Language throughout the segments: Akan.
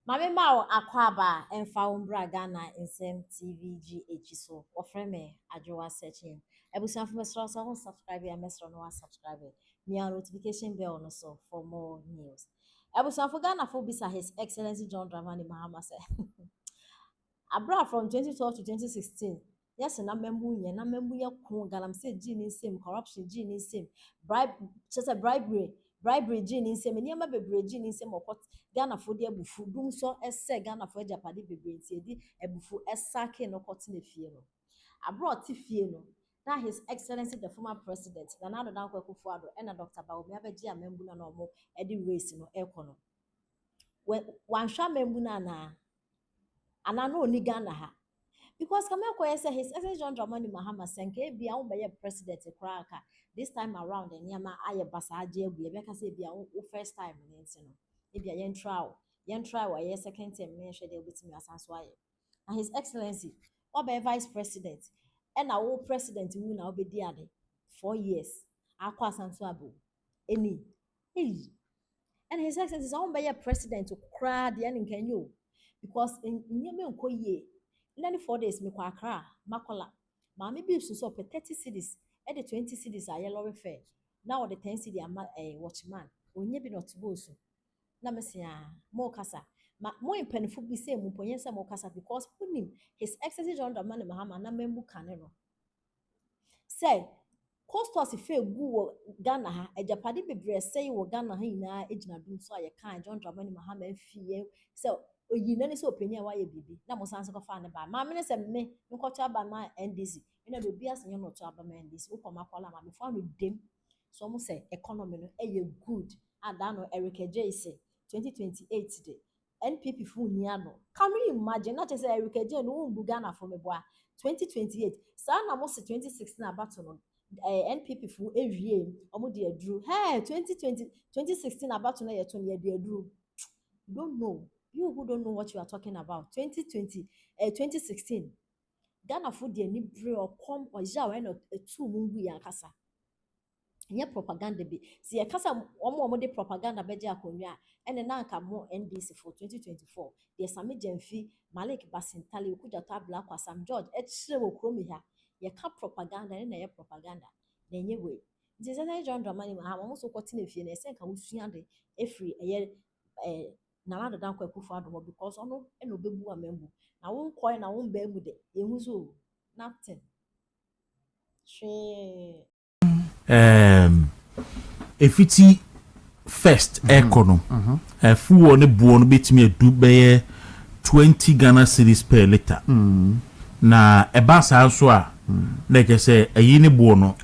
Maame ma wo akwaaba mfa wo mbra Ghana Nsɛm TV GH so. Wɔfrɛ me Adwowa Searching. Abusuafo, mesrɛ wo sɛ wo subscribe a, mesrɛ no wa subscribe. Mia notification bell no so for more news. Abusuafo, Ghanafo bisa His Excellency John Dramani Mahama sɛ abra from 2012 to 2016, yɛsɛ na mmɛmbu yɛ na mmɛmbu yɛ ko galamsey gyi ne nsam, corruption gyi ne nsam, bribe, kyerɛ sɛ bribery gyi ne nsam, nneɛma bebree gyi ne nsam. Ɔkɔ Ghanafoɔ de abufu dum nso ɛsɛ Ghanafoɔ agyapade bebree, nti yɛde abufu ɛsake no kɔtena fie no. Abere a ɔte fie no na His Excellency the former President Nana Addo Dankwa Akufo-Addo ɛna Dr Bawumia abɛgye amambu no na ɔmo ɛde race no ɛkɔ no, wanhwɛ amambu no anaa na ɔni Ghana ha, because kame akɔyɛ sɛ His Excellency John Dramani Mahama, sɛ nka ebia wobɛyɛ president koraa ka, this time around nneɛma ayɛ basaa agye agu. Yɛbɛka sɛ ebia wo first time ne nti no, ebia yɛn try wo, yɛn try wo ɛyɛ second term ne yɛhwɛ deɛ wobɛtumi asan so ayɛ. Na His Excellency wabɛyɛ vice president, ɛna wo president wu na wobɛdi ade 4 years akɔ asan so abo ɛni eyi. Ɛna His Excellency, sɛ wɔn president koraa deɛ, ne nka nye o, because nneɛma nkɔ yie. Nna ne 4 days mekɔ Accra Makola, maame bi nso sɛ ɔpɛ 30 cedis, ɛde 20 cedis ayɛ lorry fare na ɔde 10 cedi ama watchman, onye bi na ɔte hɔ osu. Na me se ah, mo kasa ma mo mpanyinfo bi sɛ mo mponye sɛ mo kasa, because monim His Excellency John Dramani Mahama na mɛmu kane no sɛ costos fɛ gu wɔ Ghana ha, agyapade bebree ɛsɛe wɔ Ghana ha nyinaa gyina dum so a yɛkaa John Dramani Mahama afi yɛn sɛ oyi n'ani sɛ ɔpanyin a wayɛ biribi na mo san so kɔfa ne ba maame ne sɛ me nkɔtɔ aba ma NDC. Ɛna de obi ase nyɛ no ɔtɔ aba ma NDC. Wokɔ Makola, maamefo ano dem so ɔmo sɛ economy no ɛyɛ good. Ada no Eric Adjei sɛ 2028 de NPP fo ni ano. Can you imagine? Na kyerɛ sɛ Eric Adjei no wombu Ghana fo meboa. 2028 saa na mo se 2016 abato no, NPP fo ewie, ɔmo de aduru hey 2020 2016 abato no yɛ to no yɛde aduru. You don't know, you who don't know what you are talking about. 2020 2016 Ghana fo de ani bere ɔkɔm ɔyaw ɛna etu mu ngu yɛn akasa. Nyɛ propaganda bi si yɛkasa. Wɔn a wɔde propaganda bɛgye akonnwa a, ɛna na anka mo NDC for 2024 deɛ, Sammy Gyamfi, Malik Basintale, Okudzeto Ablakwa, Sam George ɛkyerɛ wɔ kurom ha, yɛka propaganda ɛne na ɛyɛ propaganda na ɛnyɛ wei. Nti sɛ John Dramani Mahama wɔn nso kɔtena fie na ɛsɛ nka wosua de efiri ɛyɛ Nana Addo Dankwa Akufo-Addo hɔ, because ɔno ɛna ɔbɛbu amambu na wɔn nkɔɛ na wɔn bɛn mu de ehu so nothing hwee. Efiti first ɛkɔ no, fuel ne boɔ no bɛtumi adu bɛyɛ 20 Ghana cedis per litre. Na ɛba saa nso a, na ɛkyɛ sɛ ɛyi ne boɔ no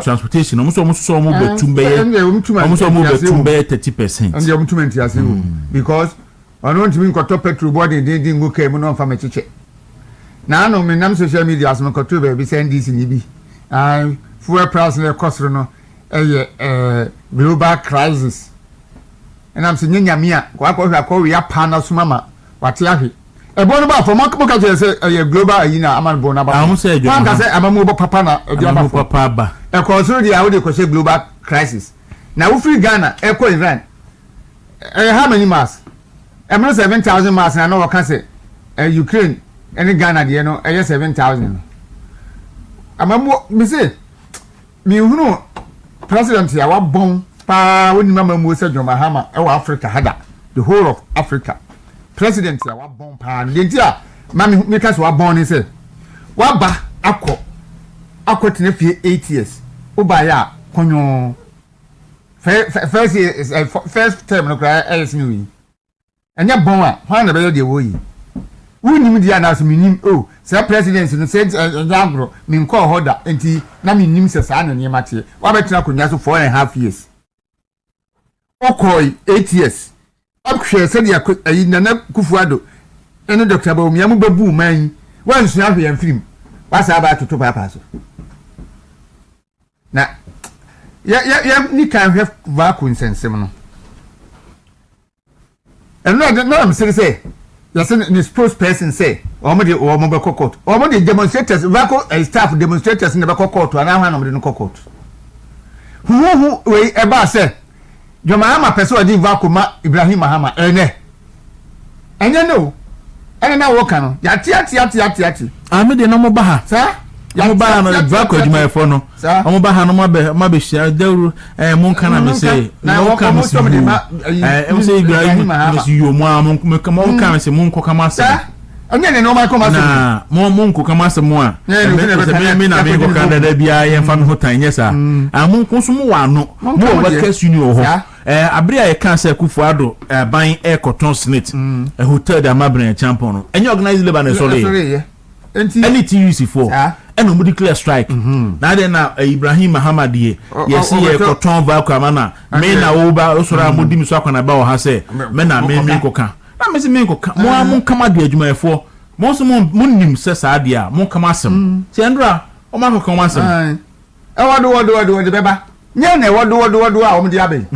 transportation, ɔmo nso ɔmo bɛtum bɛyɛ ɔmo nso ɔmo bɛtum bɛyɛ 30%. Ɛnna ɔmo tumi nti ase o, because ɔno ntumi nkɔtɔ petrol bɔ dendenden ngu kaa mu na ɔnfa mɛkyekyɛ. Na ano mi nam social media so mekɔtɔ baabi sɛ NDC ni bi fuel price no ɛkɔ soro no ɛyɛ global crisis. Ɛnam sɛ nye Nyame a wakɔhwɛ akɔwe apa na soma ma wate ahwe ɛbɔ no ba fam. Mo ka kyerɛ sɛ ɛyɛ global ayi na ama no bɔ n'aba fam. Sɛ wɔn ka sɛ amamu bɔ papa na ɛde aba fam. Papa aba. Ɛkɔ soro deɛ a, wode kɔhyɛ global crisis na wofiri Ghana ɛkɔ Iran, ɛyɛ how many miles? Ɛmono 7,000 miles. Na wɔka sɛ Ukraine ɛne Ghana deɛ no ɛyɛ 7,000 no. Amamu mise mihunu president a wabɔn paa onim amamuo sɛ John Mahama ɛwɔ Africa ha da. The whole of Africa, president a wabɔn paa no deɛ, nti a ma mi meka sɛ wabɔn ne sɛ waba akɔ tena fie 8 years. Wobaayɛ a kɔnyɔɔ first year, first term no koraa ɛyɛ sene oyi. Ɛnyɛ bɔn a hwan na ɛbɛyɛ deɛ wɔyi wonim deɛ anaasɛ menim o sɛ president no sɛ ɛnyɛ agorɔ. Menkɔɔ hɔ da nti na menim sɛ saa na nneɛma teɛ. Wabɛtena akonnwa so 4.5 years, ɔkɔɔ 8 years, ɔhwɛ sɛdeɛ ɛyi Nana Kufu Ado ɛne Dr Bawumia mu bɛbu man yi, wansua ahwɛ yɛn firim wasa aba atoto paapaa so. Na yɛ yɛ yɛ ni kan hwɛ VALCO nsɛnsɛm no. Ɛno na na mesere sɛ yɛsɛ ne spokesperson sɛ wɔn de wɔn bɛkɔ court, wɔn de demonstrators, VALCO staff demonstrators na bɛkɔ court anaa hwan na wɔn de no kɔ court? Huhuhu wei ɛbaa sɛ John Mahama pɛ sɛ ɔde VALCO ma Ibrahim Mahama. Ɛnɛ Ɛnyɛ ne o. Ɛna na wɔka no, yɛate ate ate ate ate. Ah, me deɛ na wɔn ba ha. Saa. Wɔn ba ha no, VALCO adwumayɛfoɔ no. Saa. Wɔn ba ha no, wɔn abɛ wɔn abɛhyia dawuro. Ɛɛ mo nka na me se. Na Mo nka wɔn me se sɔm de yuu. ma ɛyi, Ɛɛ ɛmo sɛ Ibrahim Ibrahim Mahama. me se yuu mo a mo mo mo nka me se mo nkɔ kama asɛm. Saa. Ɛnyɛ ne nneɛma kɔma asɛm. Na mo mo nkɔ kama asɛm a. Ɛɛ, Ɛmɛ obi na sɛ ɛbɛka me na me na me ɛkɔdi nkɔ ne ka ho. dada biara yɛn fa me ho tan nyɛ saa. Ah, mo nko so mo wɔ ano. Mo Mo nka wɔ mo deɛ. workers union wɔ hɔ. Saa. Ɛɛ abere a yɛka sɛ Akufo Addo aban ɛrekɔtɔn SSNIT hotel de ama Bryan Acheampong no, ɛnyɛ organized labour na ɛsɔre yɛ. Ɛsɔre yɛ. Nti. Ɛne TUC foɔ Saa. ɛna wɔn declare strike. Na adeɛ na Ibrahim Mahama deɛ yɛsi yɛkɔtɔn VALCO ama na me na wo ba wosɔre a mo di mi so akɔnaba wɔ ha sɛ me na me me nkɔka. Na me se me nkɔka. Mo ara mo nkama deɛ adwumayɛfoɔ mo nso mo mo nim sɛ saa deɛ a mo nkama asɛm. Sɛ ɛndora wɔn akɔka wɔn asɛm. Ae. Ɛwɔ do wɔ do wɔ do wɔde bɛba. Nyɛ na ɛwɔ do wɔ do wɔ do a wɔde aba yi.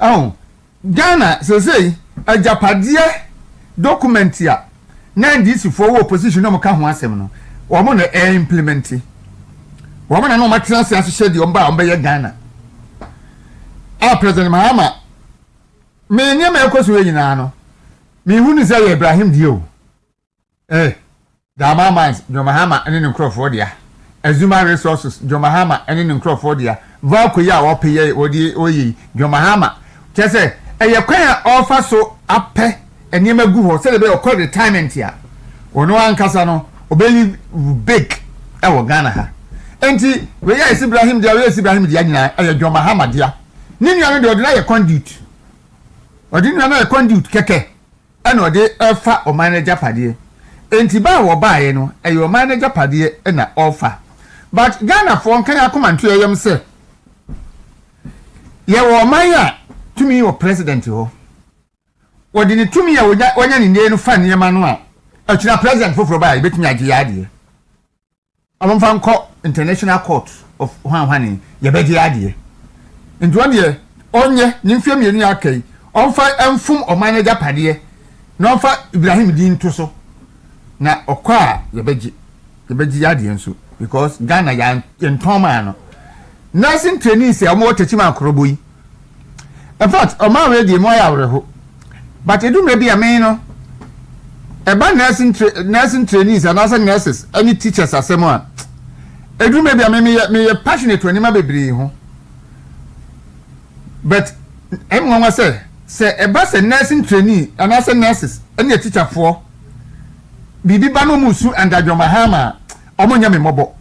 Ɛho. Ghana seesei agyapadeɛ document a na NDC foɔ wɔ opposition na wɔka ho asɛm no, wɔn na ɛɛ implement. Wɔn na na wɔn atena ase ahyehyɛ deɛ wɔn ba a wɔn bɛyɛ Ghana. A President Mahama, me nneɛma ɛkɔ so yɛ nyinaa no, mehu ne sɛ yɛ Ibrahim deɛ o. Eh, Damar Mines, John Mahama ne ne nkurɔfoɔ dea. Azuma Resources, John Mahama ne ne nkurɔfoɔ dea. Valco yi a wɔpɛ yɛ wɔde wɔyɛ yi, John Mahama. Kyerɛ sɛ, ɛyɛ kwan a ɔrefa so apɛ nneɛma gu hɔ sɛdeɛ ɛbɛyɛ ɔkɔ retirement a, ɔno ankasa no, ɔbɛlive big wɔ Ghana ha. Enti, wei a ɛsi Ibrahim dea, wei a ɛsi Ibrahim dea nyinaa, ɛyɛ John Mahama dea. Ne nua no deɛ, ɔde no ayɛ conduit. Ɔde ne nua no ayɛ conduit kɛkɛ. na ɔde refa ɔman no agyapadeɛ. Enti ba a wɔbaeɛ no, ɛyɛ ɔman no agyapadeɛ na ɔrefa. But Ghanafoɔ nka yɛn akoma nto yɛn yam sɛ, yɛwɔ ɔman a tumi wɔ president hɔ. Wɔde ne tumi a wɔnya ne nnɛ no fa nneɛma no a, akyina president foforɔ ba a, yɛbɛtumi agye yɛn adeɛ. Wɔmfa nkɔ international court of hwanhwane yɛbɛgye adeɛ nti wɔn deɛ ɔnyɛ ne mfeɛ mmienu yɛ aka yi ɔmfa mfom ɔman no agyapadeɛ na ɔmfa Ibrahim din nto so na ɔkɔ a yɛbɛgye yɛbɛgye adeɛ nso because Ghana yɛntɔn maa no nursing trainees a wɔwɔ Techiman Akorobo yi. In fact, ɔman wei deɛ mu ayɛ awerɛho. But edu mmerɛ bi a me no, ɛba nursing tra nursing trainees anaasɛ nurses ɛne teachers asɛm a, edu mmerɛ bi a me meyɛ meyɛ passionate wɔ nneɛma bebree ho. But ɛmu nwanwa sɛ sɛ ɛba sɛ nursing trainee anaasɛ nurses ɛne atikyafoɔ biribi ba na wɔn resu under John Mahama a, wɔn nyɛ me mmɔbɔ.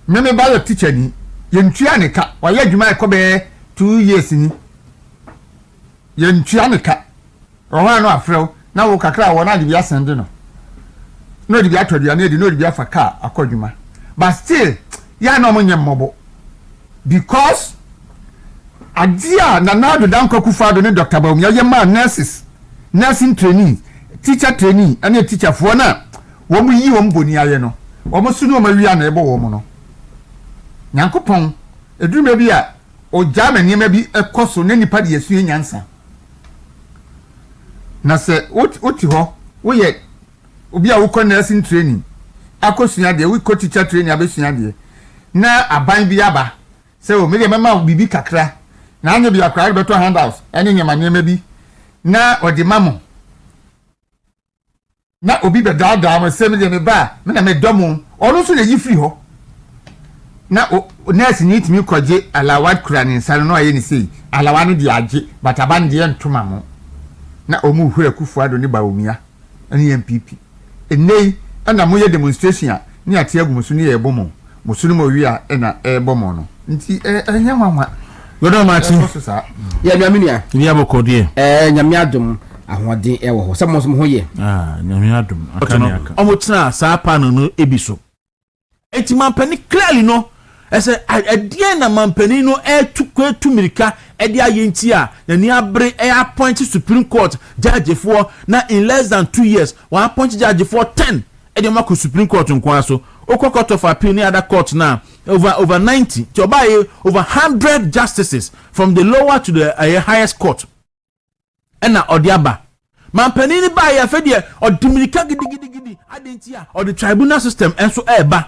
Me me ba yɛ tikyani, yɛntua ne ka, wayɛ adwuma a ɛkɔ bɛyɛ 2 years ni, yɛntua ne ka. Wɔ hɔ a na wafrɛ wo, na wo kakra a wɔ na ade bi asɛnde no, na ɔde bi atɔ aduane adi, na ɔde bi afa kaa akɔ adwuma. But still, yɛ a na wɔn nyɛ mmɔbɔ because adeɛ a Nana Addo Dankwa Akufo-Addo ne Dr. Bawumia yɛ maa nurses, nursing trainees, teacher trainee ɛne teacherfoɔ no a wɔn yi wɔn boni ayɛ no, wɔn so ne wɔn awia na ɛbɔ wɔn no. Nyankopɔn, ɛduru mmerɛ bi a, ɔgyaa ma nneɛma bi kɔ so na nipa de asua nyansa. Na sɛ wote hɔ, woyɛ obi a wokɔ nursing training akɔsua adeɛ, wokɔ teacher training abɛsua adeɛ, na aban bi aba sɛ o, medeɛ mɛma wo biribi kakra, na anyɛ bi akora wode bɛtɔ handouts ne nneɛma nneɛma bi na ɔde ma mo. Na obi bɛdaadaa mo sɛ medeɛ meba a me na medɔ mo, ɔno nso na ɛyi firi hɔ. Na nurse ni tumi kɔgye alawa kura ne nsa no na ɔyɛ ne sei, alawa no deɛ agye, but aba no deɛ ntoma mo. Na ɔmu hura Akufo-Addo ne Bawumia ne NPP. Ɛnnɛ yi ɛna moyɛ demonstration a ne ate agu mo so ne yɛrebɔ mo, mo so no mo awia ɛna ɛrebɔ mo no. Nti ɛnyɛ nwanwa. Gbɔdɔ ma ti. Ɛkɔ so saa. Yɛ nua me nua. Ebi abɔkɔ deɛ. Ɛɛ Nyame adom ahoɔden ɛwɔ hɔ sɛ mo nso mo ho yɛ. Ah Nyame adom aka ne aka. Ɔmo tena saa panel no bi so. Enti mampanin clearly no ɛsɛ ɛdeɛn na mampanin no ɛtu ɛtu mirika ɛde ayɛ nti a n'ani abere ɛyɛ appoint supreme court judgefoɔ na in less than 2 years wɔn appoint judgefoɔ 10 ɛde wɔn akɔ supreme court nko ara so. Okɔ Court of Appeal ne other court na over 90 nti ɔbaa yɛ over 100 justices from the lower to the ɛyɛ highest court ɛna ɔde aba. Mampanin no baayɛ afɛ deɛ ɔde mirika gidigidigidi adi nti a ɔde tribunal system nso ɛɛba.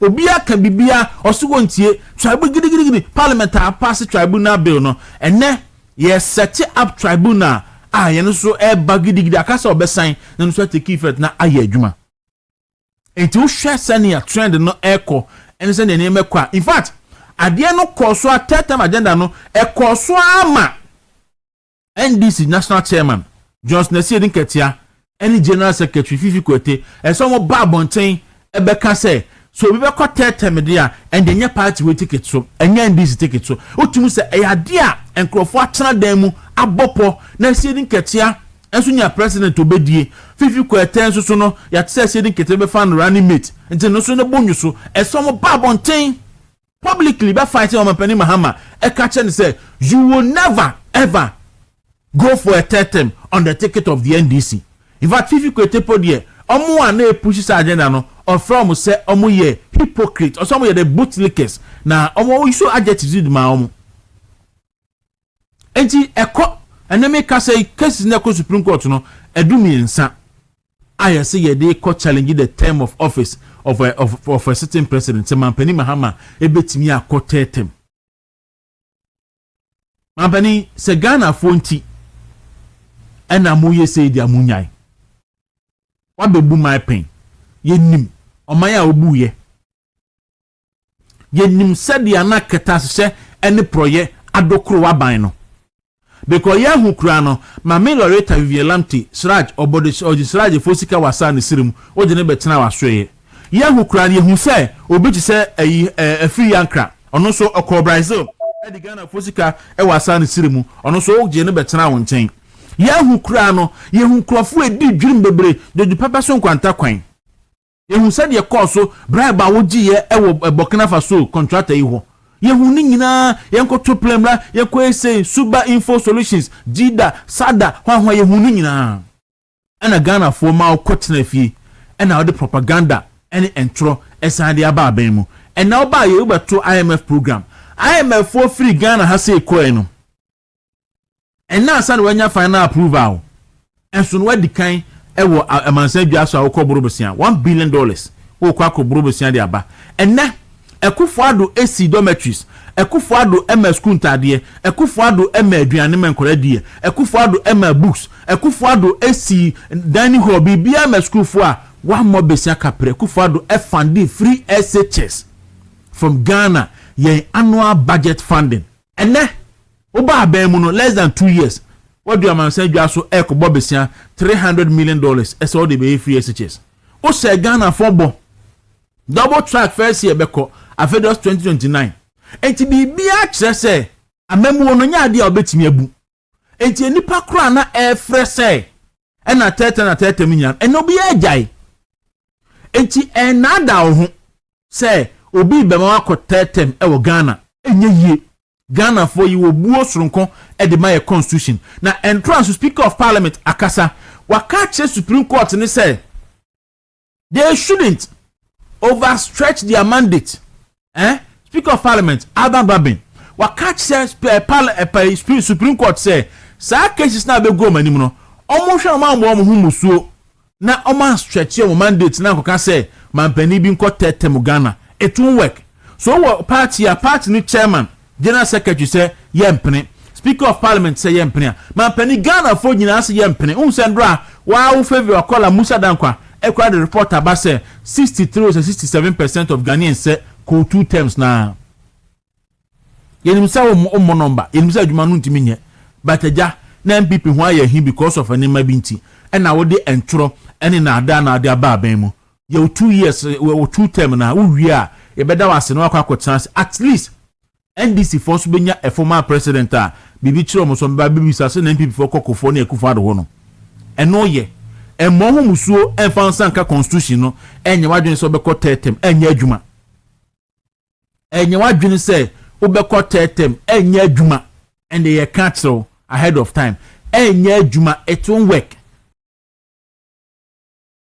Obiara ka biribiara ɔso wɔ ntie tribunal gidigidigidi. Parliament a pass tribunal bill no, ɛnɛ yɛ set up tribunal. a yɛn nso ɛreba gidigidi aka sɛ ɔbɛsan na nso atake effect na ayɛ adwuma. Nti wohwɛ sɛnea trend no ɛrekɔ ɛne sɛnea nneɛma kɔ a, in fact, adeɛ no kɔɔ so a, third term agenda no ɛkɔɔ so ama NDC national chairman Johnson Asiedu Nketia ɛne general secretary Fifi Kwetey ɛsɛ wɔn ba abɔnten ɛbɛka sɛ so obi bɛkɔ third term deɛ a, ɛnde nyɛ party wei ticket so, ɛnyɛ NDC ticket so. Wotum sɛ ɛyɛ adeɛ a nkurɔfoɔ atena dan mu abɔ pɔ na Asiedu Nketia nso nya president obedie. Fifi Kwetey nso so no, yɛate sɛ Asiedu Nketia bɛfa no running mate, nti no nso ne bɔ nwu so. Ɛsɛ wɔn ba abɔnten publicly bɛ fight ɔmampanin Mahama, ɛka kyerɛ no sɛ you will never ever go for a third term on the ticket of the NDC. In fact, Fifi Kwetey po deɛ, ɔmo a na epush saa agenda no, ɔfrɛ ɔmo sɛ ɔmo yɛ hypocrite, ɔsɛ ɔmo yɛ the bootlickers, na ɔmo use adjectives di ma ɔmo. Nti ɛkɔ ɛnɛmi kasa yi, cases na ɛkɔ Supreme Court no ɛdu 3 a yɛsɛ yɛde kɔ challenge the term of office of a certain president, sɛ Mampanin Mahama ebetumi akɔ third term. Mampanin, sɛ Ghanafoɔ nti ɛna mo yɛ sɛ di a, mo nyae wabɛbu man pɛn. Yɛnim ɔman a obu yɛ, yɛnim sɛdeɛ na kɛtɛ ahyehyɛ ɛne porɔyɛ adokoro waban no, because yɛn ho kura no, Maame Loretta Vivian Lamte CHRAJ, ɔbɔde ɔgye CHRAJ fo sika wasa ne siri mu, ɔgye ne bɛtena wasoɛ. Yɛn ho kura no, yɛhu sɛ obi te sɛ ɛyi Afriyie Ankrah, ɔno nso ɔkɔ Brazil ɛde Ghana fo sika ɛwɔ asa ne siri mu, ɔno nso ɔgye ne bɛtena wɔn nkyɛn. Yɛn ho kura no, yɛhu nkurɔfoɔ edi dwirim bebree dodo pɛpɛ so nkwanta kwan. Yɛhu sɛdeɛ kɔɔ so, bribe a wogyeeɛ ɛwɔ Burkina Faso contractor yi hɔ, yɛhu ne nyinaa. Yɛnkɔto plɛmra, yɛnkɔ ese Suba Info Solutions, Gida Sada hwanhwa, yɛhu ne nyinaa. Ɛna Ghanafoɔ ma wokɔ tena fie, ɛna wɔde propaganda ɛne ntorɔ ɛsan de aba abɛn mu. Ɛna ɔbaa yɛ wobɛto IMF program, IMF foɔ firi Ghana ha sɛ ekɔɛ no, ɛna asa na wanya final approval. Ɛnso no wadi kan ɛwɔ amansan dwa so a wokɔ boro bosia $1 billion, wokɔ akɔ boro bosia de aba. Ɛnɛ Akufo Addo esi dormitories, Akufo Addo ɛma sukuu ntaadeɛ, Akufo Addo ɛma aduane ma nkɔla diɛ, Akufo Addo ɛma books, Akufo Addo esi dining hall, biribiara ma sukuufoɔ a wammɔ besia kapere. Akufo Addo ɛfund free SHS from Ghana yɛn annual budget funding. Ɛnɛ woba abɛn mu no, less than 2 years, wɔde amansan dwa so ɛkɔbɔ besia $300 million ɛsɛ wɔde bɛyɛ free SHS. Wohyɛ Ghana fɔ bɔ double track first year bɛkɔ afei 2029. Nti biribiara kyerɛ sɛ amamuo no nyɛ adeɛ a wɔbɛtumi abu. Nti nipa koraa na ɛɛfrɛ sɛ ɛna tɛɛtɛ na tɛɛtɛ mu nyinaa, ɛna obiara agyae. Nti ɛnnaada wo ho sɛ obi bɛma wakɔ third term ɛwɔ Ghana, ɛnyɛ yie. Ghanafoɔ yi wɔ buo soronko ɛde ma yɛ constitution na ɛntora nso. Speaker of Parliament akasa, waka kyerɛ Supreme Court ne sɛ they shouldn't overstretch their mandate, eh? Speaker of Parliament Alban Bagbin waka kyerɛ Supreme Court sɛ saa cases na abɛgu wɔn anim no, wɔn hwɛ wɔn ambɔ wɔn ho musuo na wɔn astretch wɔn mandate na akɔka sɛ mampanin bi nkɔ third term Ghana. It won't work. So wɔ party a party no chairman, general secretary sɛ yɛ mpene, Speaker of Parliament sɛ yɛ mpene a, mampanin, Ghanafoɔ nyinaa sɛ yɛ mpene n sɛ ndora waa wo favour akɔla Musa Dankwa ɛkura de report aba sɛ 63 or 67% of Ghanaians sɛ kɔ two terms. Na yɛnim sɛ wɔn mmɔ number, yɛnim sɛ adwuma no ntumi nyɛ, but agya na NPP ho ayɛ hin because of nneɛma bi nti ɛna wɔde ntorɔ ɛne naadaa na ade aba abɛn mu. Yɛwɔ 2 years, wɔ two term na wowie a, yɛbɛda wɔ ase na wakɔ akɔtena ase. At least NDC foɔ nso bɛnya a former president a biribi kyerɛ wɔn so mbɛ bibisa sɛ na NPP foɔ kɔ Kofoɔ ne Akufo Addo hɔ no. Ɛno yɛ ɛmmɔ ho musuo, ɛmfa nsa nka constitution no. Ɛnyɛ wadwene sɛ ɔbɛkɔ third term, ɛnyɛ adwuma. Ɛnyɛ wadwene sɛ wobɛkɔ third term, ɛnyɛ adwuma. Ɛnde yɛka kyerɛw ahead of time, ɛnyɛ adwuma, it won't work.